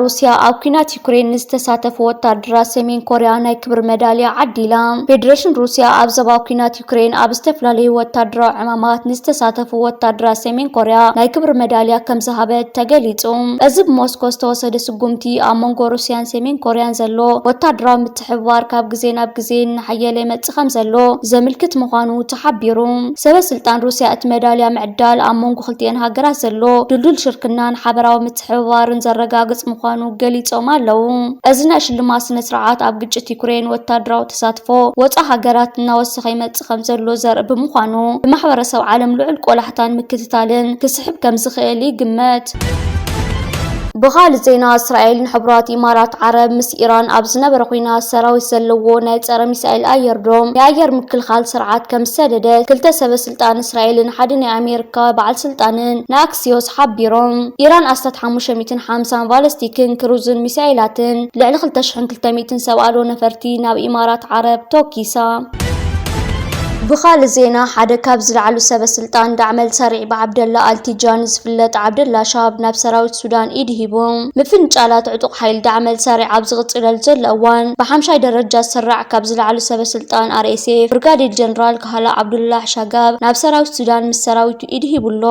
ሩስያ ኣብ ኲናት ዩክሬን ንዝተሳተፉ ወታደራት ሰሜን ኮርያ ናይ ክብሪ መዳልያ ዓዲላ። ፌደሬሽን ሩስያ ኣብ ዞባ ኲናት ዩክሬን ኣብ ዝተፈላለዩ ወታደራዊ ዕማማት ንዝተሳተፉ ወታደራት ሰሜን ኮርያ ናይ ክብሪ መዳልያ ከም ዝሃበት ተገሊጹ። እዚ ብሞስኮ ዝተወሰደ ስጉምቲ ኣብ መንጎ ሩስያን ሰሜን ኮርያን ዘሎ ወታደራዊ ምትሕብባር ካብ ግዜ ናብ ግዜ እናሓየለ ይመጽእ ከም ዘሎ ዘምልክት ምዃኑ ተሓቢሩ። ሰበ ስልጣን ሩስያ እቲ መዳልያ ምዕዳል ኣብ መንጎ ክልቲኤን ሃገራት ዘሎ ድልዱል ሽርክናን ሓበራዊ ምትሕብባርን ዘረጋግጽ ምዃኑ ገሊጾም ኣለዉ። እዚ ናይ ሽልማት ስነ ስርዓት ኣብ ግጭት ዩክሬን ወታደራዊ ተሳትፎ ወጻኢ ሃገራት እናወሰኸ ይመጽእ ከም ዘሎ ዘርኢ ብምዃኑ ብማሕበረሰብ ዓለም ልዑል ቆላሕታን ምክትታልን ክስሕብ ከም ዝኽእል ይግመት። ብኻልእ ዜና፣ እስራኤል ንሕቡራት ኢማራት ዓረብ ምስ ኢራን ኣብ ዝነበረ ኲናት ሰራዊት ዘለዎ ናይ ጸረ ሚሳኤል ኣየር ዶም ናይ ኣየር ምክልኻል ስርዓት ከም ዝሰደደት ክልተ ሰበ ስልጣን እስራኤልን ሓደ ናይ ኣሜሪካ በዓል ስልጣንን ንኣክሲዮስ ሓቢሮም። ኢራን ኣስታት ሓሙሽተ ሚእትን ሓምሳን ባለስቲክን ክሩዝን ሚሳኤላትን ልዕሊ ክልተ ሽሕን ክልተ ሚእትን ሰብኣሎ ነፈርቲ ናብ ኢማራት ዓረብ ተወኪሳ። ብኻልእ ዜና፣ ሓደ ካብ ዝለዓሉ ሰበ ስልጣን ዳዕመል ሰሪዕ ብዓብደላ ኣልቲጃን ዝፍለጥ ዓብደላ ሻብ ናብ ሰራዊት ሱዳን ኢድ ሂቡ። ምፍንጫላት ዕጡቕ ሓይሊ ዳዕመል ሰሪዕ ኣብ ዝቕጽለሉ ዘሎ እዋን፣ ብሓምሻይ ደረጃ ዝስራዕ ካብ ዝለዓሉ ሰበ ስልጣን ኣር ኤስ ኤፍ ብርጋዴር ጀነራል ካህላ ዓብዱላህ ሻጋብ ናብ ሰራዊት ሱዳን ምስ ሰራዊቱ ኢድ ሂቡ ኣሎ።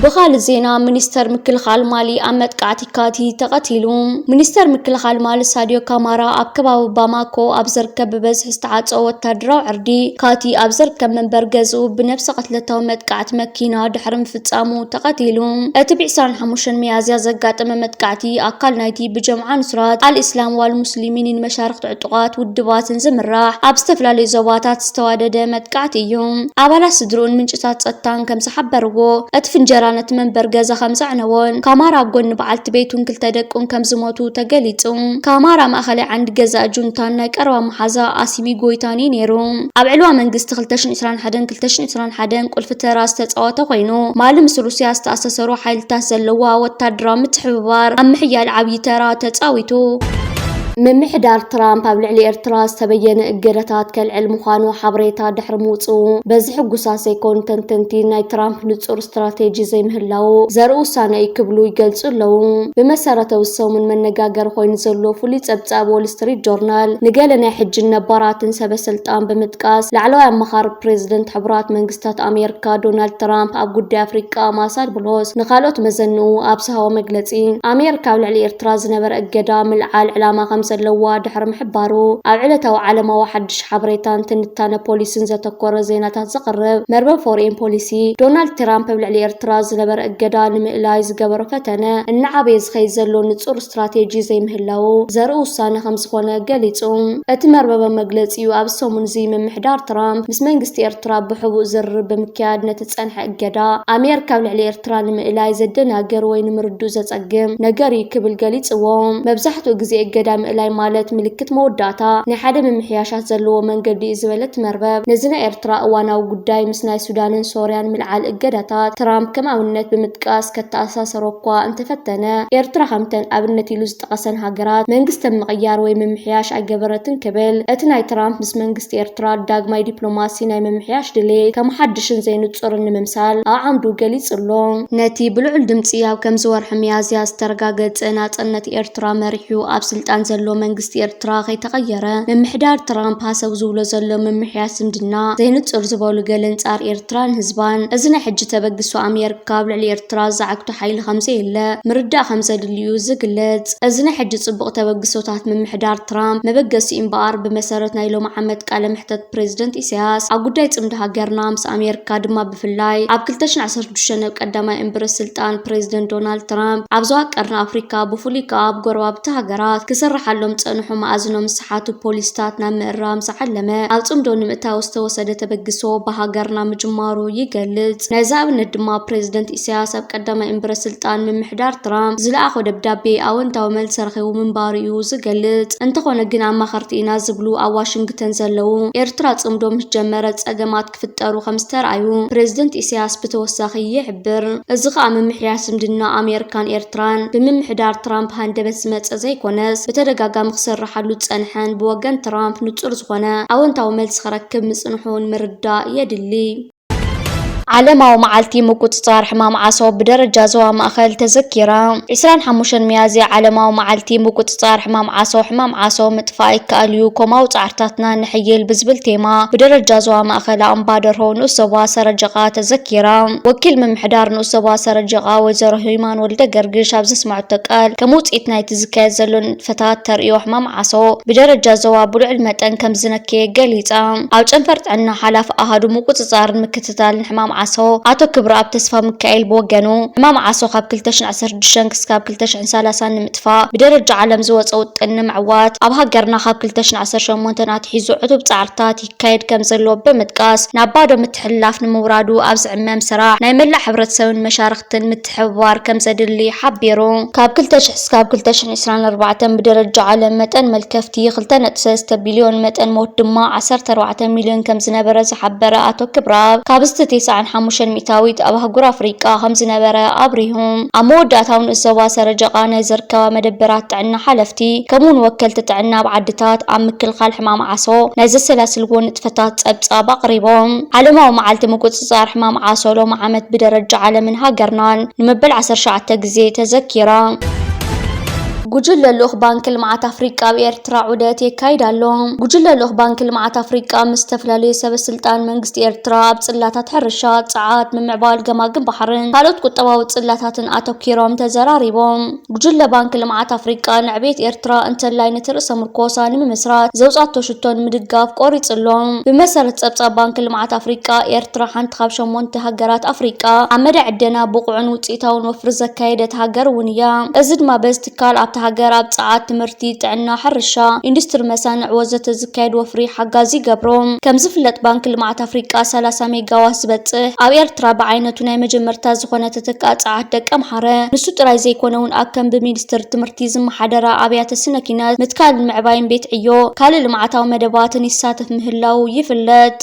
ብኻልእ ዜና፣ ሚኒስተር ምክልኻል ማሊ ኣብ መጥቃዕቲ ካቲ ተቐቲሉ። ሚኒስተር ምክልኻል ማሊ ሳዲዮ ካማራ ኣብ ከባቢ ባማኮ ኣብ ዝርከብ ብበዝሒ ዝተዓጸወ ወታደራዊ ዕርዲ ካቲ ኣብ ዝርከብ መንበር ገዝኡ ብነብሰ ቅትለታዊ መጥቃዕቲ መኪና ድሕሪ ምፍጻሙ ተቐቲሉ። እቲ ብ ዕስራን ሓሙሽተን ሚያዝያ ዘጋጠመ መጥቃዕቲ ኣካል ናይቲ ብጀምዓ ኑስራት ኣልእስላም ዋል ሙስሊሚን ንመሻርኽቲ ዕጡቓት ውድባትን ዝምራሕ ኣብ ዝተፈላለዩ ዞባታት ዝተዋደደ መጥቃዕቲ እዩ። ኣባላት ስድርኡን ምንጭታት ጸጥታን ከም ዝሓበርዎ፣ እቲ ፍንጀራ ነቲ መንበር ገዛ ከም ዘዕነዎን ካማራ ኣብ ጎኒ በዓልቲ ቤቱን ክልተ ደቁን ከም ዝሞቱ ተገሊጹ። ካማራ ማእኸላይ ዓንዲ ገዛ ጁንታን ናይ ቀረባ መሓዛ ኣሲሚ ጎይታን እዩ ነይሩ። ኣብ ዕልዋ መንግስቲ ክልተ ሽሕን ዕስራን ሓደን ክልተ ሽሕን ዕስራን ሓደን ቁልፊ ተራ ዝተጻወተ ኮይኑ፣ ማሊ ምስ ሩስያ ዝተኣሳሰሩ ሓይልታት ዘለዋ ወታደራዊ ምትሕብባር ኣብ ምሕያል ዓብዪ ተራ ተጻዊቱ። ምምሕዳር ትራምፕ ኣብ ልዕሊ ኤርትራ ዝተበየነ እገዳታት ከልዕል ምዃኑ ሓበሬታ ድሕሪ ምውጽኡ፣ በዚ ሕጉሳት ዘይኮኑ ተንተንቲ ናይ ትራምፕ ንጹር ስትራቴጂ ዘይምህላዉ ዘርኢ ውሳነ እዩ ክብሉ ይገልጹ ኣለዉ። ብመሰረተ እዚ ሰሙን መነጋገሪ ኮይኑ ዘሎ ፍሉይ ጸብጻብ ዎል ስትሪት ጆርናል ንገለ ናይ ሕጅን ነባራትን ሰበ ስልጣን ብምጥቃስ፣ ላዕለዋይ ኣማኻሪ ፕሬዝደንት ሕቡራት መንግስታት ኣሜሪካ ዶናልድ ትራምፕ ኣብ ጉዳይ ኣፍሪቃ ማሳድ ብሎስ ንኻልኦት መዘንኡ ኣብ ዝሃቦ መግለጺ፣ ኣሜሪካ ኣብ ልዕሊ ኤርትራ ዝነበረ እገዳ ምልዓል ዕላማ ከም ዘለዋ ድሕሪ ምሕባሩ፣ ኣብ ዕለታዊ ዓለማዊ ሓድሽ ሓበሬታን ትንታነ ፖሊሲን ዘተኮረ ዜናታት ዘቕርብ መርበብ ፎሬን ፖሊሲ፣ ዶናልድ ትራምፕ ኣብ ልዕሊ ኤርትራ ዝነበረ እገዳ ንምእላይ ዝገበሮ ፈተነ እናዓበየ ዝኸይድ ዘሎ ንጹር ስትራቴጂ ዘይምህላዉ ዘርኢ ውሳነ ከም ዝኾነ ገሊጹ። እቲ መርበብ ኣብ መግለጺኡ፣ ኣብ ሰሙን እዚ ምምሕዳር ትራምፕ ምስ መንግስቲ ኤርትራ ብሕቡእ ዝርርብ ብምክያድ ነቲ ዝጸንሐ እገዳ ኣሜሪካ ኣብ ልዕሊ ኤርትራ ንምእላይ ዘደናግር ወይ ንምርድኡ ዘጸግም ነገር እዩ ክብል ገሊጽዎ። መብዛሕትኡ ግዜ እገዳ ምእላይ ማለት ምልክት መወዳእታ ናይ ሓደ ምምሕያሻት ዘለዎ መንገዲ እዩ ዝበለ እቲ መርበብ፣ ነዚ ናይ ኤርትራ እዋናዊ ጉዳይ ምስ ናይ ሱዳንን ሶርያን ምልዓል እገዳታት ትራምፕ ከም ኣብነት ብምጥቃስ ከተኣሳሰሮ እኳ እንተፈተነ፣ ኤርትራ ከምተን ኣብነት ኢሉ ዝጠቐሰን ሃገራት መንግስቲ ምቕያር ወይ ምምሕያሽ ኣይገበረትን ክብል፣ እቲ ናይ ትራምፕ ምስ መንግስቲ ኤርትራ ዳግማይ ዲፕሎማሲ ናይ ምምሕያሽ ድሌት ከም ሓድሽን ዘይንጹርን ንምምሳል ኣዓምዱ ገሊጹ ኣሎ። ነቲ ብልዑል ድምጺ ኣብ ከምዚ ወርሒ ሚያዝያ ዝተረጋገጸ ናጽነት ኤርትራ መሪሑ ኣብ ስልጣን ዘሎ መንግስቲ ኤርትራ ከይተቐየረ፣ ምምሕዳር ትራምፕ ሃሰው ዝብሎ ዘሎ ምምሕያሽ ዝምድና ዘይንጹር ዝበሉ ገለ ኣንጻር ኤርትራን ህዝባን፣ እዚ ናይ ሕጂ ተበግሶ ኣሜሪካ ኣብ ልዕሊ ኤርትራ ዝዓግቶ ሓይሊ ከም ዘየለ ምርዳእ ከም ዘድልዩ ዝግለጽ። እዚ ናይ ሕጂ ጽቡቕ ተበግሶታት ምምሕዳር ትራምፕ መበገሲ እምበኣር፣ ብመሰረት ናይ ሎሚ ዓመት ቃለ መሕተት ፕሬዝደንት ኢሳያስ፣ ኣብ ጉዳይ ጽምዶ ሃገርና ምስ ኣሜሪካ ድማ ብፍላይ ኣብ ክልተ ሽሕን ዓሰርተ ሽዱሽተን ኣብ ቀዳማይ እምብረ ስልጣን ፕሬዝደንት ዶናልድ ትራምፕ ኣብ ዞባ ቀርኒ ኣፍሪካ፣ ብፍሉይ ከኣ ኣብ ጎረባብቲ ሃገራት ክስርሓሎም ጸንሑ መኣዝኖም ዝሰሓቱ ፖሊስታት ናብ ምእራም ዝዓለመ ኣብ ጽምዶ ንምእታው ዝተወሰደ ተበግሶ ብሃገርና ምጅማሩ ይገልጽ። ናይዚ ኣብነት ድማ ፕሬዝደንት ኢሳያስ ኣብ ቀዳማይ እምብረ ስልጣን ምምሕዳር ትራምፕ ዝለኣኾ ደብዳቤ ኣወንታዊ መልሲ ረኺቡ ምንባሩ እዩ ዝገልጽ። እንተኾነ ግን ኣማኸርቲ ኢና ዝብሉ ኣብ ዋሽንግተን ዘለዉ ኤርትራ ጽምዶ ምስ ጀመረ ጸገማት ክፍጠሩ ከም ዝተርኣዩ ፕሬዝደንት ኢሳያስ ብተወሳኺ ይሕብር። እዚ ኸኣ ምምሕያሽ ዝምድና ኣሜሪካን ኤርትራን ብምምሕዳር ትራምፕ ሃንደበት ዝመጸ ዘይኮነስ ብተደጋጋሚ ክስርሓሉ ዝጸንሐን ብወገን ትራምፕ ንጹር ዝኾነ ኣወንታዊ መልሲ ክረክብ ምጽንሑን ምርዳእ የድሊ። ዓለማዊ መዓልቲ ምቁጽጻር ሕማም ዓሶ ብደረጃ ዞባ ማእከል ተዘኪራ። ዕስራን ሓሙሽተን ሚያዝያ ዓለማዊ መዓልቲ ምቁጽጻር ሕማም ዓሶ። ሕማም ዓሶ ምጥፋእ ይከኣል እዩ፣ ከምኡ ጻዕርታትና ነሐይል ብዝብል ቴማ ብደረጃ ዞባ ማእከል ኣምባደርሆ ንኡስ ዞባ ሰረጀቓ ተዘኪራ። ወኪል ምምሕዳር ንኡስ ዞባ ሰረጀቓ ወይዘሮ ሂማን ወልደ ገርግሽ ኣብ ዘስመዐቶ ቃል፣ ከም ውጽኢት ናይቲ ዝካየድ ዘሎ ንጥፈታት ተርእዮ ሕማም ዓሶ ብደረጃ ዞባ ብልዑል መጠን ከም ዝነከየ ገሊጻ። ኣብ ጨንፈር ጥዕና ሓላፊ ኣሃዱ ምቁጽጻርን ምክትታልን ሕማም ዓሶ ኣቶ ክብረኣብ ተስፋ ሚካኤል ብወገኑ፣ ሕማም ዓሶ ካብ ክልተ ሽሕን ዓሰርተ ሽዱሽተን ክሳብ ክልተ ሽሕን ሰላሳን ንምጥፋእ ብደረጃ ዓለም ዝወጸ ውጥን ንምዕዋት፣ ኣብ ሃገርና ካብ ክልተ ሽሕን ዓሰርተ ሸሞንተን ኣትሒዙ ዕቱብ ጻዕርታት ይካየድ ከም ዘሎ ብምጥቃስ፣ ናብ ባዶ ምትሕልላፍ ንምውራዱ ኣብ ዝዕመም ስራሕ ናይ መላእ ሕብረተሰብን መሻርኽትን ምትሕብባር ከም ዘድሊ ሓቢሩ። ካብ ክልተ ሽሕ እስካብ ክልተ ሽሕን ዕስራን ኣርባዕተን ብደረጃ ዓለም መጠን መልከፍቲ ክልተ ነጥቢ ሰለስተ ቢልዮን፣ መጠን ሞት ድማ ዓሰርተ ኣርባዕተ ሚልዮን ከም ዝነበረ ዝሓበረ ኣቶ ክብረኣብ፣ ካብዚ እቲ ተስዓን ሓሙሽተን ሚእታዊት ኣብ ኣህጉር ኣፍሪቃ ከም ዝነበረ ኣብሪሁ። ኣብ መወዳእታ እውን ንኡስ ዞባ ሰረጀቓ ናይ ዘርከባ መደበራት ጥዕና ሓለፍቲ፣ ከምኡውን ወከልቲ ጥዕና ኣብ ዓድታት ኣብ ምክልኻል ሕማም ዓሶ ናይ ዘሰላስልዎ ንጥፈታት ጸብጻብ ኣቕሪቦም። ዓለማዊ መዓልቲ ምቁጽጻር ሕማም ዓሶ ሎሚ ዓመት ብደረጃ ዓለምን ሃገርናን ንመበል ዓሰርተ ትሽዓተ ግዜ ተዘኪራ። ጉጅለ ልኡኽ ባንኪ ልምዓት ኣፍሪቃ ኣብ ኤርትራ ዑደት የካይድ ኣሎ። ጉጅለ ልኡኽ ባንኪ ልምዓት ኣፍሪቃ ምስ ዝተፈላለዩ ሰበ ስልጣን መንግስቲ ኤርትራ ኣብ ጽላታት ሕርሻ፣ ጸዓት፣ ምምዕባል ገማግም ባሕርን ካልኦት ቁጠባዊ ጽላታትን ኣተኲሮም ተዘራሪቦም። ጉጅለ ባንኪ ልምዓት ኣፍሪቃ ንዕቤት ኤርትራ እንተላይ ነቲ ርእሰ ምርኮሳ ንምምስራት ዘውጻቶ ሽቶ ንምድጋፍ ቆሪጹ ኣሎ። ብመሰረት ጸብጻብ ባንኪ ልምዓት ኣፍሪቃ፣ ኤርትራ ሓንቲ ካብ ሸሞንተ ሃገራት ኣፍሪቃ ኣብ መዳይ ዕደና ብቑዕን ውጽኢታውን ወፍሪ ዘካየደት ሃገር እውን እያ። እዚ ድማ በዚ ትካል ኣብታ ሃገር ኣብ ጸዓት፣ ትምህርቲ፣ ጥዕና፣ ሕርሻ፣ ኢንዱስትሪ መሳንዕ ወዘተ ዝካየድ ወፍሪ ሓጋዚ ይገብሮ። ከም ዝፍለጥ ባንኪ ልምዓት ኣፍሪቃ ሰላሳ ሜጋዋት ዝበጽሕ ኣብ ኤርትራ ብዓይነቱ ናይ መጀመርታ ዝኾነ ተተካኢ ጸዓት ደቀምሓረ ንሱ ጥራይ ዘይኮነ እውን ኣብ ከም ብሚኒስትር ትምህርቲ ዝመሓደራ ኣብያተ ስነ ኪነት፣ ምትካልን ምዕባይን ቤት ዕዮ ካልእ ልምዓታዊ መደባትን ይሳተፍ ምህላው ይፍለጥ።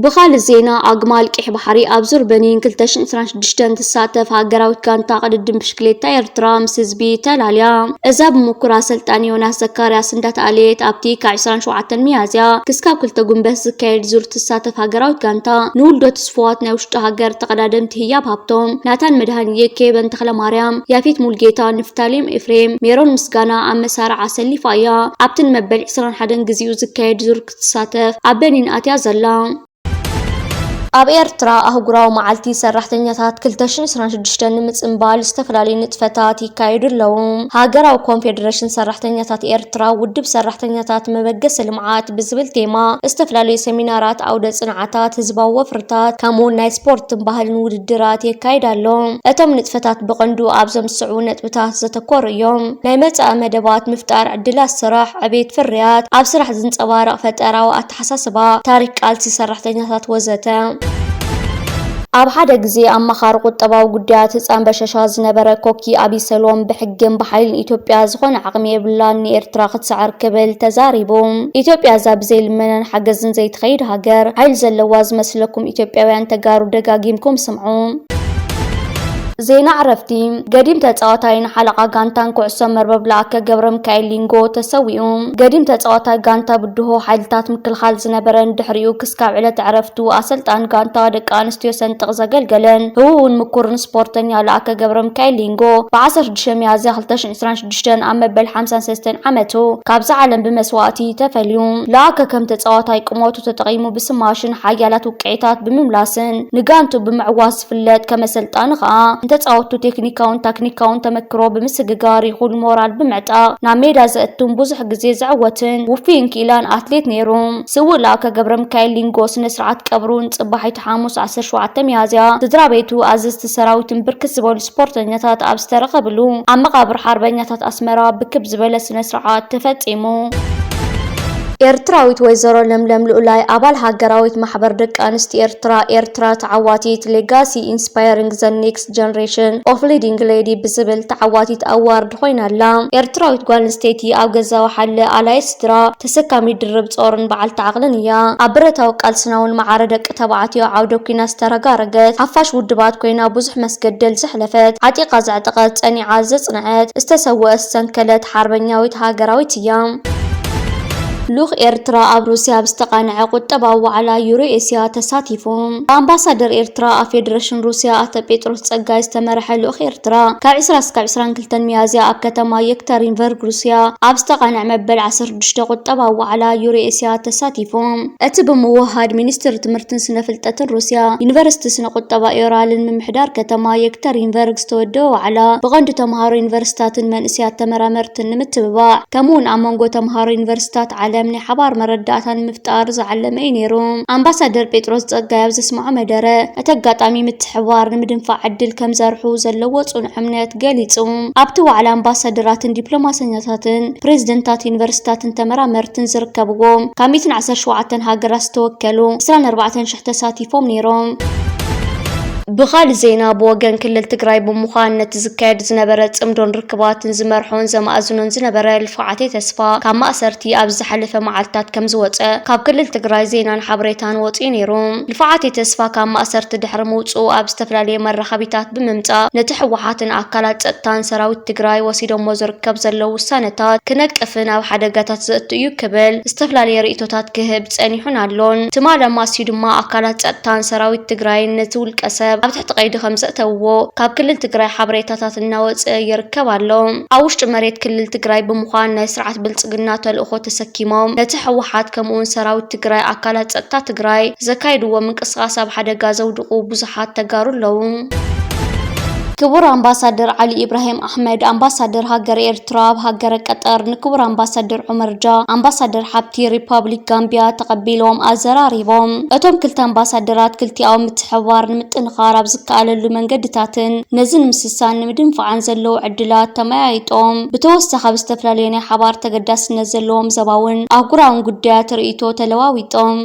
ብኻልእ ዜና፣ ኣግማል ቂሕ ባሕሪ ኣብ ዙር በኒን ክልተ ሽሕን ዕስራን ሽዱሽተን ትሳተፍ ሃገራዊት ጋንታ ቅድድም ብሽክሌታ ኤርትራ ምስ ህዝቢ ተላልያ። እዛ ብምኩር ኣሰልጣኒ ዮናስ ዘካርያስ እንዳተኣለየት ኣብቲ ካብ ዕስራን ሸውዓተን ሚያዝያ ክስካብ ክልተ ጉንበት ዝካየድ ዙር ትሳተፍ ሃገራዊት ጋንታ፣ ንውልዶ ትስፉዋት ናይ ውሽጢ ሃገር ተቐዳደምቲ ህያብ ሃብቶም፣ ናታን መድሃንየ፣ ኬቨን ተኽለማርያም፣ ያፌት ሙልጌታ፣ ንፍታሌም ኤፍሬም፣ ሜሮን ምስጋና ኣብ መሳርዓ ኣሰሊፋ እያ። ኣብቲ ንመበል ዕስራን ሓደን ግዜኡ ዝካየድ ዙር ክትሳተፍ ኣብ በኒን ኣትያ ዘላ። ኣብ ኤርትራ ኣህጉራዊ መዓልቲ ሰራሕተኛታት ክልተ ሽሕን ዕስራን ሽዱሽተን ንምጽንባል ዝተፈላለዩ ንጥፈታት ይካየዱ ኣለዉ። ሃገራዊ ኮንፌደሬሽን ሰራሕተኛታት ኤርትራ፣ ውድብ ሰራሕተኛታት መበገሲ ልምዓት ብዝብል ቴማ ዝተፈላለዩ ሰሚናራት፣ ኣውደ ጽንዓታት፣ ህዝባዊ ወፍርታት፣ ከምኡውን ናይ ስፖርትን ባህልን ውድድራት የካይድ ኣሎ። እቶም ንጥፈታት ብቐንዱ ኣብዞም ዝስዕቡ ነጥብታት ዘተኮሩ እዮም። ናይ መጻኢ መደባት ምፍጣር ዕድላት ስራሕ፣ ዕቤት ፍርያት፣ ኣብ ስራሕ ዝንጸባረቕ ፈጠራዊ ኣተሓሳስባ፣ ታሪክ ቃልሲ ሰራሕተኛታት ወዘተ። ኣብ ሓደ ግዜ ኣማኻሪ ቁጠባዊ ጉዳያት ህጻን በሸሻ ዝነበረ ኮኪ ኣቢሰሎም፣ ብሕግን ብሓይልን ኢትዮጵያ ዝኾነ ዓቕሚ የብላን ንኤርትራ ክትስዕር ክብል ተዛሪቡ። ኢትዮጵያ እዛ ብዘይ ልመናን ሓገዝን ዘይትኸይድ ሃገር፣ ሓይሊ ዘለዋ ዝመስለኩም ኢትዮጵያውያን ተጋሩ ደጋጊምኩም ስምዑ። ዜና ዕረፍቲ። ገዲም ተጻዋታይን ሓለቓ ጋንታን ኩዕሶ መርበብ ለኣከ ገብረሚካኤል ሊንጎ ተሰዊኡ። ገዲም ተጻዋታይ ጋንታ ብድሆ ሓይልታት ምክልኻል ዝነበረን ድሕሪኡ ክስካብ ዕለተ ዕረፍቱ ኣሰልጣኒ ጋንታ ደቂ ኣንስትዮ ሰንጥቕ ዘገልገለን ህቡብን ምኩርን ስፖርተኛ ለኣከ ገብረሚካኤል ሊንጎ ብዓሰርተ ሽዱሽተ ሚያዝያ ክልተ ሽሕን ዕስራን ሽዱሽተን ኣብ መበል ሓምሳን ሰለስተን ዓመቱ ካብዛ ዓለም ብመስዋእቲ ተፈልዩ። ለኣከ ከም ተጻዋታይ ቁመቱ ተጠቒሙ ብስማሽን ሓያላት ውቅዒታት ብምምላስን ንጋንቱ ብምዕዋት ዝፍለጥ፣ ከም ኣሰልጣኒ ከኣ ንተጻወትቱ ቴክኒካውን ታክኒካውን ተመክሮ ብምስግጋር ይኹን ሞራል ብምዕጣቕ ናብ ሜዳ ዘእቱን ብዙሕ ግዜ ዝዕወትን ውፉይን ክኢላን ኣትሌት ነይሩ። ስዉእ ለኣከ ገብረሚካኤል ሊንጎ ስነ ስርዓት ቀብሩን ጽባሒቱ ሓሙስ ዓሰርተ ሸውዓተ ሚያዝያ ስድራ ቤቱ፣ ኣዘዝቲ ሰራዊትን ብርክት ዝበሉ ስፖርተኛታት ኣብ ዝተረኸብሉ ኣብ መቓብር ሓርበኛታት ኣስመራ ብክብ ዝበለ ስነ ስርዓት ተፈጺሙ። ኤርትራዊት ወይዘሮ ለምለም ልኡላይ፣ ኣባል ሃገራዊት ማሕበር ደቂ ኣንስትዮ ኤርትራ፣ ኤርትራ ተዓዋቲት፣ Legacy Inspiring the Next Generation of Leading Lady ብዝብል ተዓዋቲት ኣዋርድ ኮይና ኣላ። ኤርትራዊት ጓል ኣንስተይቲ ኣብ ገዛ ወሓለ፣ ኣላይት ስድራ፣ ተሰካሚት ድርብ ጾርን በዓልቲ ዓቕልን እያ። ኣብ ብረታዊ ቃልስና እውን ማዕረ ደቂ ተባዕትዮ ዓውደ ኲናት ዝተረጋረገት፣ ሓፋሽ ውድባት ኮይና ብዙሕ መስገደል ዘሕለፈት፣ ዓጢቓ ዘዕጠቐት፣ ጸኒዓ ዘጽንዐት፣ ዝተሰወአት፣ ዝተሰንከለት ሓርበኛዊት ሃገራዊት እያ። ልኡኽ ኤርትራ ኣብ ሩስያ ኣብ ዝተቓንዐ ቁጠባዊ ዋዕላ ዩሮ ኤስያ ተሳቲፉ። ብኣምባሳደር ኤርትራ ኣብ ፌደሬሽን ሩስያ ኣቶ ጴጥሮስ ጸጋይ ዝተመርሐ ልኡኽ ኤርትራ ካብ ዕስራ እስካብ ዕስራን ክልተን ሚያዝያ ኣብ ከተማ የክተሪንበርግ ሩስያ ኣብ ዝተቓንዐ መበል ዓሰርተ ሽዱሽተ ቁጠባዊ ዋዕላ ዩሮ ኤስያ ተሳቲፉ። እቲ ብምውህሃድ ሚኒስትሪ ትምህርትን ስነ ፍልጠትን ሩስያ፣ ዩኒቨርሲቲ ስነ ቁጠባ ኤውራልን ምምሕዳር ከተማ የክተሪንበርግ ዝተወደበ ዋዕላ፣ ብቐንዱ ተምሃሮ ዩኒቨርሲታትን መንእሰያት ተመራመርትን ንምትብባዕ፣ ከምኡውን ኣብ መንጎ ተምሃሮ ዩኒቨርሲታት ዓለም ናይ ሓባር መረዳእታ ንምፍጣር ዝዓለመ እዩ ነይሩ። ኣምባሳደር ጴጥሮስ ጸጋይ ኣብ ዘስምዖ መደረ፣ እቲ ኣጋጣሚ ምትሕብባር ንምድንፋዕ ዕድል ከም ዘርሑ ዘለዎ ጽኑዕ እምነት ገሊጹ። ኣብቲ ዋዕላ ኣምባሳደራትን ዲፕሎማሰኛታትን ፕሬዝደንታት ዩኒቨርሲታትን ተመራመርትን ዝርከብዎም ካብ ሚእትን ዓሰርተ ሸውዓተን ሃገራት ዝተወከሉ ዕስራን ኣርባዕተን ሽሕ ተሳቲፎም ነይሮም። ብኻልእ ዜና፣ ብወገን ክልል ትግራይ ብምዃን ነቲ ዝካየድ ዝነበረ ጽምዶን ርክባትን ዝመርሖን ዘማእዝኖን ዝነበረ ልፍዓቴ ተስፋ ካብ ማእሰርቲ ኣብዚ ዝሓለፈ መዓልታት ከም ዝወጸ ካብ ክልል ትግራይ ዜናን ሓበሬታን ወጺኡ ነይሩ። ልፍዓቴ ተስፋ ካብ ማእሰርቲ ድሕሪ ምውጽኡ ኣብ ዝተፈላለየ መራኸቢታት ብምምጻእ ነቲ ህወሓትን ኣካላት ጸጥታን ሰራዊት ትግራይ ወሲዶሞ ዝርከብ ዘለዉ ውሳነታት ክነቅፍን ኣብ ሓደጋታት ዘእቱ እዩ ክብል ዝተፈላለየ ርእይቶታት ክህብ ጸኒሑን ኣሎን። ትማሊ ኣማስዩ ድማ ኣካላት ጸጥታን ሰራዊት ትግራይን ነቲ ውልቀ ሰብ ኣብ ትሕቲ ቀይዲ ከም ዘእተውዎ ካብ ክልል ትግራይ ሓበሬታታት እናወጸ ይርከብ ኣሎ። ኣብ ውሽጢ መሬት ክልል ትግራይ ብምዃን ናይ ስርዓት ብልጽግና ተልእኾ ተሰኪሞም ነቲ ህወሓት ከምኡውን ሰራዊት ትግራይ ኣካላት ጸጥታ ትግራይ ዘካየድዎ ምንቅስቓስ ኣብ ሓደጋ ዘውድቑ ብዙሓት ተጋሩ ኣለዉ። ክቡር ኣምባሳደር ዓሊ ኢብራሂም ኣሕመድ፣ ኣምባሳደር ሃገር ኤርትራ ኣብ ሃገረ ቀጠር፣ ንክቡር ኣምባሳደር ዑመር ጃ፣ ኣምባሳደር ሓብቲ ሪፓብሊክ ጋምቢያ ተቐቢሎም ኣዘራሪቦም። እቶም ክልተ ኣምባሳደራት ክልቲኣዊ ምትሕብባር ንምጥንኻር ኣብ ዝከኣለሉ መንገድታትን ነዚ ንምስሳን ንምድንፋዕን ዘለዉ ዕድላት ተመያይጦም። ብተወሳኺ፣ ኣብ ዝተፈላለዩ ናይ ሓባር ተገዳስነት ዘለዎም ዞባውን ኣህጉራውን ጉዳያት ርእይቶ ተለዋዊጦም።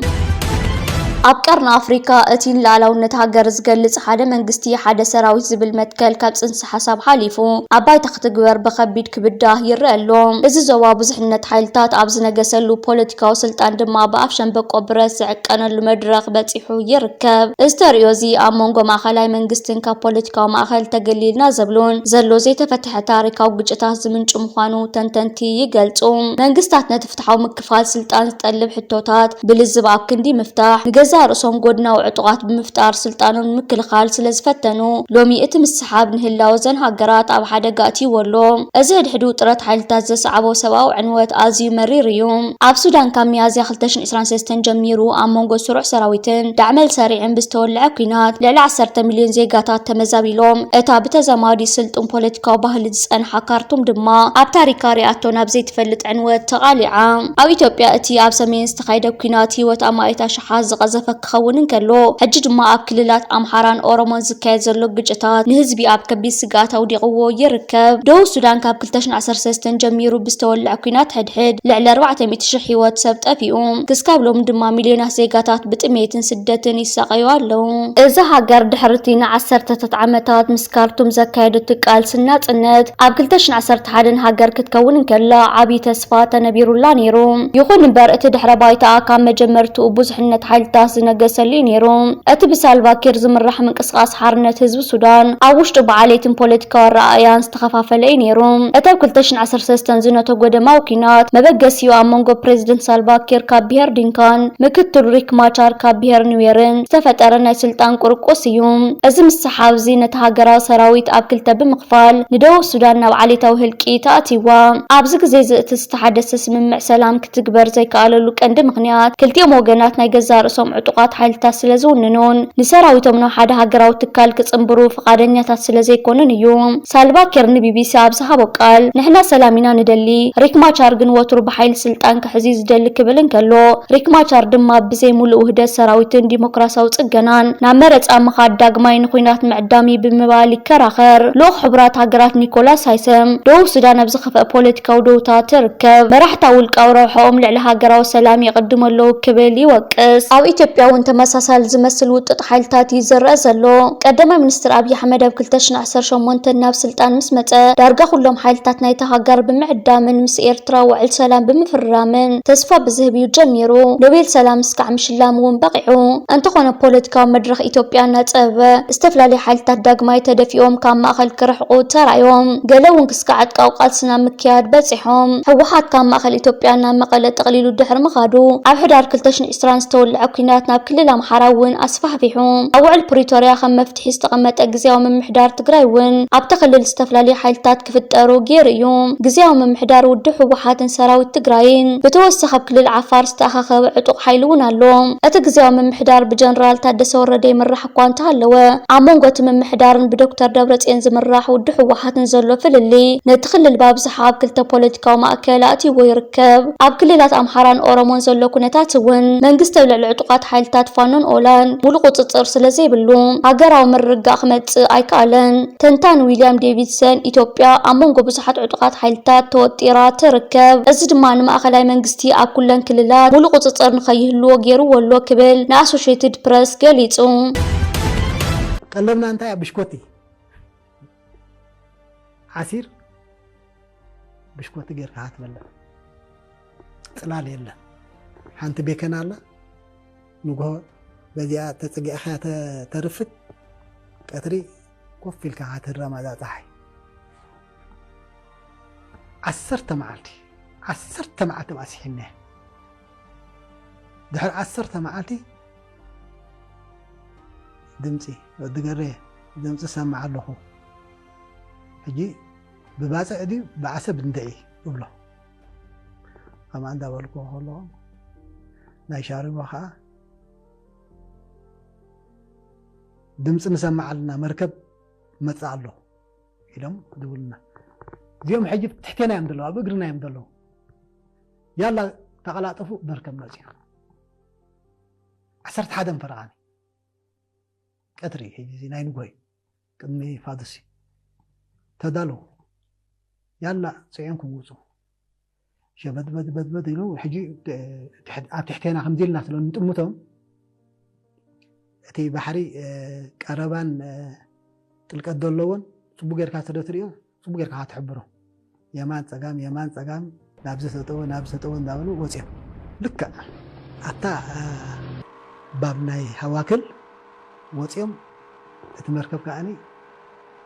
ኣብ ቀርኒ ኣፍሪካ እቲ ንልኣላውነት ሃገር ዝገልጽ ሓደ መንግስቲ ሓደ ሰራዊት ዝብል መትከል ካብ ጽንሰ ሓሳብ ሓሊፉ ኣብ ባይታ ክትግበር ብኸቢድ ክብዳህ ይረአ ኣሎ። እዚ ዞባ ብዙሕነት ሓይልታት ኣብ ዝነገሰሉ፣ ፖለቲካዊ ስልጣን ድማ ብኣፍ ሸምበቆ ብረት ዝዕቀነሉ መድረኽ በጺሑ ይርከብ። እዚ ተርእዮ እዚ ኣብ መንጎ ማእኸላይ መንግስትን ካብ ፖለቲካዊ ማእኸል ተገሊልና ዘብሉን ዘሎ ዘይተፈትሐ ታሪካዊ ግጭታት ዝምንጩ ምዃኑ ተንተንቲ ይገልጹ። መንግስታት ነቲ ፍትሓዊ ምክፋል ስልጣን ዝጠልብ ሕቶታት ብልዝብ ኣብ ክንዲ ምፍታሕ፣ ንገዛእ ርእሶም ጎድናዊ ዕጡቓት ብምፍጣር ስልጣኖም ንምክልኻል ስለ ዝፈተኑ፣ ሎሚ እቲ ምስሓብ ንህላወ እዘን ሃገራት ኣብ ሓደጋ ኣእትይዎ ኣሎ። እዚ ሕድሕድ ውጥረት ሓይልታት ዘስዓቦ ሰብኣዊ ዕንወት ኣዝዩ መሪር እዩ። ኣብ ሱዳን ካብ ሚያዝያ ክልተ ሽሕን ዕስራን ሰለስተን ጀሚሩ ኣብ መንጎ ስሩዕ ሰራዊትን ዳዕመል ሰሪዕን ብዝተወልዐ ኲናት ልዕሊ ዓሰርተ ሚልዮን ዜጋታት ተመዛቢሎም። እታ ብተዛማዲ ስልጡን ፖለቲካዊ ባህሊ ዝጸንሓ ካርቱም ድማ ኣብ ታሪካ ሪኣቶ ናብ ዘይትፈልጥ ዕንወት ተቓሊዓ። ኣብ ኢትዮጵያ እቲ ኣብ ሰሜን ዝተኻየደ ኲናት ህይወት ኣማኢት ኣሽሓት ዝቐዘፈ ክኸውን እንከሎ፣ ሕጂ ድማ ኣብ ክልላት ኣምሓራን ኦሮሞን ዝካየድ ዘሎ ግጭታት ንህዝቢ ኣብ ከቢድ ስግኣት ኣውዲቕዎ ይርከብ። ደቡብ ሱዳን ካብ ክልተ ሽሕን ዓሰርተ ሰለስተን ጀሚሩ ብዝተወልዐ ኲናት ሕድሕድ ልዕሊ ኣርባዕተ ሚእቲ ሽሕ ህይወት ሰብ ጠፊኡ። ክስካብ ሎሚ ድማ ሚልዮናት ዜጋታት ብጥሜትን ስደትን ይሳቐዩ ኣለዉ። እዛ ሃገር ድሕሪ እቲ ንዓሰርተታት ዓመታት ምስ ካርቱም ዘካየደቶ ቃልሲ ናጽነት ኣብ ክልተ ሽሕን ዓሰርተ ሓደን ሃገር ክትከውን እንከላ ዓቢ ተስፋ ተነቢሩላ ነይሩ። ይኹን እምበር እቲ ድሕረ ባይታኣ ካብ መጀመርትኡ ብዙሕነት ሓይልታት ዝነገሰሉ እዩ ነይሩ። እቲ ብሳልቫ ኪር ዝምራሕ ምንቅስቓስ ሓርነት ህዝቢ ሱዳን ኣብ ውሽጡ ብዓሌትን ፖለቲካዊ ኣረኣእያን ዝተኸፋፈለ እዩ ነይሩ። እቲ ኣብ ክልተ ሽሕን ዓሰርተ ሰለስተን ዝነተጎ ደማዊ ኲናት መበገሲኡ ኣብ መንጎ ፕሬዝደንት ሳልቫ ኪር ካብ ብሄር ዲንካን ምክትሉ ሪክ ማቻር ካብ ብሄር ኑዌርን ዝተፈጠረ ናይ ስልጣን ቁርቁስ እዩ። እዚ ምስሓብ እዚ ነቲ ሃገራዊ ሰራዊት ኣብ ክልተ ብምኽፋል ንደቡብ ሱዳን ናብ ዓሌታዊ ህልቂት ኣእትይዋ። ኣብዚ ግዜ እዚ እቲ ዝተሓደሰ ስምምዕ ሰላም ክትግበር ዘይከኣለሉ ቀንዲ ምኽንያት ክልቲኦም ወገናት ናይ ገዛእ ርእሶም ዕጡቓት ሓይልታት ስለ ዝውንኑን ንሰራዊቶም ናብ ሓደ ሃገራዊ ትካል ክጽንብሩ ፍቓደኛታት ስለ ዘይኮኑን እዩ። ሳልቫ ኪር ንቢቢሲ ኣብ ዝሃቦ ቃል፣ "ንሕና ሰላም ኢና ንደሊ፣ ሪክ ማቻር ግን ወትሩ ብሓይሊ ስልጣን ክሕዝ እዩ ዝደሊ" ክብል እንከሎ፣ ሪክ ማቻር ድማ ብዘይ ሙሉእ ውህደት ሰራዊትን ዲሞክራሲያዊ ጽገናን ናብ መረጻ ምኻድ ዳግማይ ንኹናት ምዕዳም እዩ ብምባል ይከራኸር። ልኡኽ ሕቡራት ሃገራት ኒኮላስ ሃይሰም፣ ደቡብ ሱዳን ኣብ ዝኸፍአ ፖለቲካዊ ደውታ ትርከብ። መራሕታ ውልቃዊ ረብሓኦም ልዕሊ ሃገራዊ ሰላም የቐድሙ ኣለዉ ክብል ይወቅስ። ኣብ ኢትዮጵያ ኢትዮጵያ እውን ተመሳሳሊ ዝመስል ውጥጥ ሓይልታት እዩ ዝረአ ዘሎ። ቀዳማይ ሚኒስትር ኣብይ ኣሕመድ ኣብ ክልተ ሽሕን ዓሰርተ ሸሞንተን ናብ ስልጣን ምስ መጸ፣ ዳርጋ ኩሎም ሓይልታት ናይታ ሃገር ብምዕዳምን ምስ ኤርትራ ውዕል ሰላም ብምፍራምን ተስፋ ብዝህብ እዩ ጀሚሩ። ኖቤል ሰላም እስካዕ ምሽላም እውን በቒዑ። እንተኾነ ፖለቲካዊ መድረኽ ኢትዮጵያ እናጸበበ፣ ዝተፈላለዩ ሓይልታት ዳግማይ ተደፊኦም ካብ ማእኸል ክርሕቁ ተራእዮም። ገለ እውን ክስካዕ ዕጥቃዊ ቃልሲ ናብ ምክያድ በጺሖም። ህወሓት ካብ ማእኸል ኢትዮጵያ ናብ መቐለ ጠቕሊሉ ድሕሪ ምኻዱ፣ ኣብ ሕዳር ክልተ ሽሕን ዕስራን ዝተወልዐ ኲናት ናብ ክልል ኣምሓራ እውን ኣስፋሕፊሑ። ኣብ ውዕል ፕሪቶርያ ከም መፍትሒ ዝተቐመጠ ግዝያዊ ምምሕዳር ትግራይ እውን ኣብቲ ክልል ዝተፈላለዩ ሓይልታት ክፍጠሩ ገይሩ እዩ። ግዝያዊ ምምሕዳር ውድብ ህወሓትን ሰራዊት ትግራይን፣ ብተወሳኺ ኣብ ክልል ዓፋር ዝተኣኻኸበ ዕጡቕ ሓይሊ እውን ኣሎ። እቲ ግዝያዊ ምምሕዳር ብጀነራል ታደሰ ወረደ ይምራሕ እኳ እንተሃለወ፣ ኣብ መንጎ እቲ ምምሕዳርን ብዶክተር ደብረጽዮን ዝምራሕ ውድብ ህወሓትን ዘሎ ፍልልይ፣ ነቲ ክልል ብኣብዝሓ ኣብ ክልተ ፖለቲካዊ ማእከል ኣእትይዎ ይርከብ። ኣብ ክልላት ኣምሓራን ኦሮሞን ዘሎ ኩነታት እውን፣ መንግስቲ ኣብ ልዕሊ ዕጡቓት ሓይልታት ፋኖን ኦላን ሙሉእ ቁጽጽር ስለ ዘይብሉ፣ ሃገራዊ ምርግጋእ ክመጽእ ኣይከኣለን። ተንታኒ ዊልያም ዴቪድሰን፣ ኢትዮጵያ ኣብ መንጎ ብዙሓት ዕጡቓት ሓይልታት ተወጢራ ትርከብ። እዚ ድማ ንማእኸላይ መንግስቲ ኣብ ኩለን ክልላት ሙሉእ ቁጽጽር ንኸይህልዎ ገይርዎ ኣሎ ክብል ንኣሶሼትድ ፕረስ ገሊጹ። ቀለብና እንታይ? ኣብ ብሽኮቲ ዓሲር ብሽኮቲ ጌርካ ትበልዕ። ጽላል የለን። ሓንቲ ቤከን ኣላ። ንግሆ በዚኣ ተጸጊዕካ ተርፍት፣ ቀትሪ ኮፍ ኢልካ ትህረም ኣዛ ጸሓይ። ዓሰርተ መዓልቲ፣ ዓሰርተ መዓልቲ ኣብኣ ስሒነ። ድሕሪ ዓሰርተ መዓልቲ ድምጺ፣ ወዲ ገሬ፣ ድምጺ ሰምዕ ኣለኹ። ሕጂ ብባጽዕ ድዩ ብዓሰብ እንድዒ እብሎ። ከምኣ እንዳበልኩ ከለኹ ናይ ሻርቦ ኸዓ ድምፂ ንሰምዕ ኣለና፣ መርከብ መፅእ ኣሎ ኢሎም ይድውሉና። እዚኦም ሕጂ ትሕቴና እዮም ዘለዉ፣ ኣብ እግርና እዮም ዘለዉ። ያላ ተቐላጠፉ፣ መርከብ መፅዩ። ዓሰርተ ሓደ ፈረቓኒ ቀትሪ፣ ሕጂ እዚ ናይ ንግሆ እዩ፣ ቅድሚ ፋዱሲ ተዳለዉ። ያላ ፅዒንኩም ውፁ። ሸበድበድበድበድ ኢሉ ሕጂ ኣብ ትሕቴና ከምዚ ኢልና ስለ ንጥምቶም እቲ ባሕሪ ቀረባን ጥልቀት ዘለዎን ፅቡቅ ጌርካ ስለ ትሪኦ ፅቡቅ ጌርካ ትሕብሮ። የማን ፀጋም የማን ፀጋም ናብዚ ተጠወ ናብዚ ተጠወ እንዳበሉ ወፅዮም። ልክዕ ኣታ ባብ ናይ ሃዋክል ወፅዮም። እቲ መርከብ ከዓኒ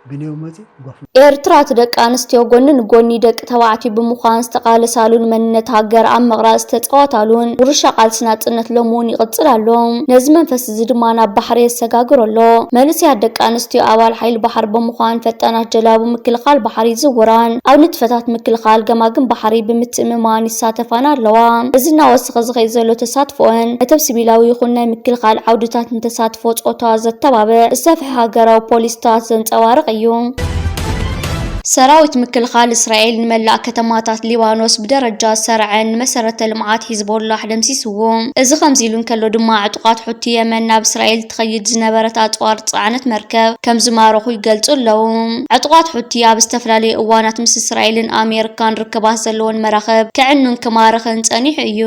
ብኔው መፂ ጎፍ ኤርትራ እቲ ደቂ ኣንስትዮ ጎኒ ንጎኒ ደቂ ተባዕትዮ ብምዃን ዝተቓለሳሉን መንነት ሃገር ኣብ ምቕራጽ ዝተጻወታሉን ውርሻ ቃልሲ ናጽነት ሎሚ እውን ይቕጽል ኣሎ። ነዚ መንፈስ እዚ ድማ ናብ ባሕሪ የሰጋግሮ ኣሎ። መንእሰያት ደቂ ኣንስትዮ ኣባል ሓይሊ ባሕሪ ብምዃን ፈጣናት ጀላቡ ምክልኻል ባሕሪ ይዝውራን ኣብ ንጥፈታት ምክልኻል ገማግም ባሕሪ ብምትእምማን ይሳተፋን ኣለዋ። እዚ እናወሰኸ ዝኸይድ ዘሎ ተሳትፎአን ነቶም ሲቪላዊ ይኹን ናይ ምክልኻል ዓውድታት ንተሳትፎ ጾታ ዘተባብዕ ዝሰፍሐ ሃገራዊ ፖሊሲታት ዘንጸባርቕ እዩ። ሰራዊት ምክልኻል እስራኤል ንመላእ ከተማታት ሊባኖስ ብደረጃ ዝሰርዐን ንመሰረተ ልምዓት ሒዝቦላሕ ደምሲስዎ። እዚ ከምዚ ኢሉ እንከሎ ድማ ዕጡቓት ሑቲ የመን ናብ እስራኤል ትኸይድ ዝነበረት ኣጽዋር ጽዓነት መርከብ ከም ዝማረኹ ይገልጹ ኣለዉ። ዕጡቓት ሑቲ ኣብ ዝተፈላለዩ እዋናት ምስ እስራኤልን ኣሜሪካን ርክባት ዘለወን መራኽብ ክዕኑን ክማርኽን ጸኒሑ እዩ።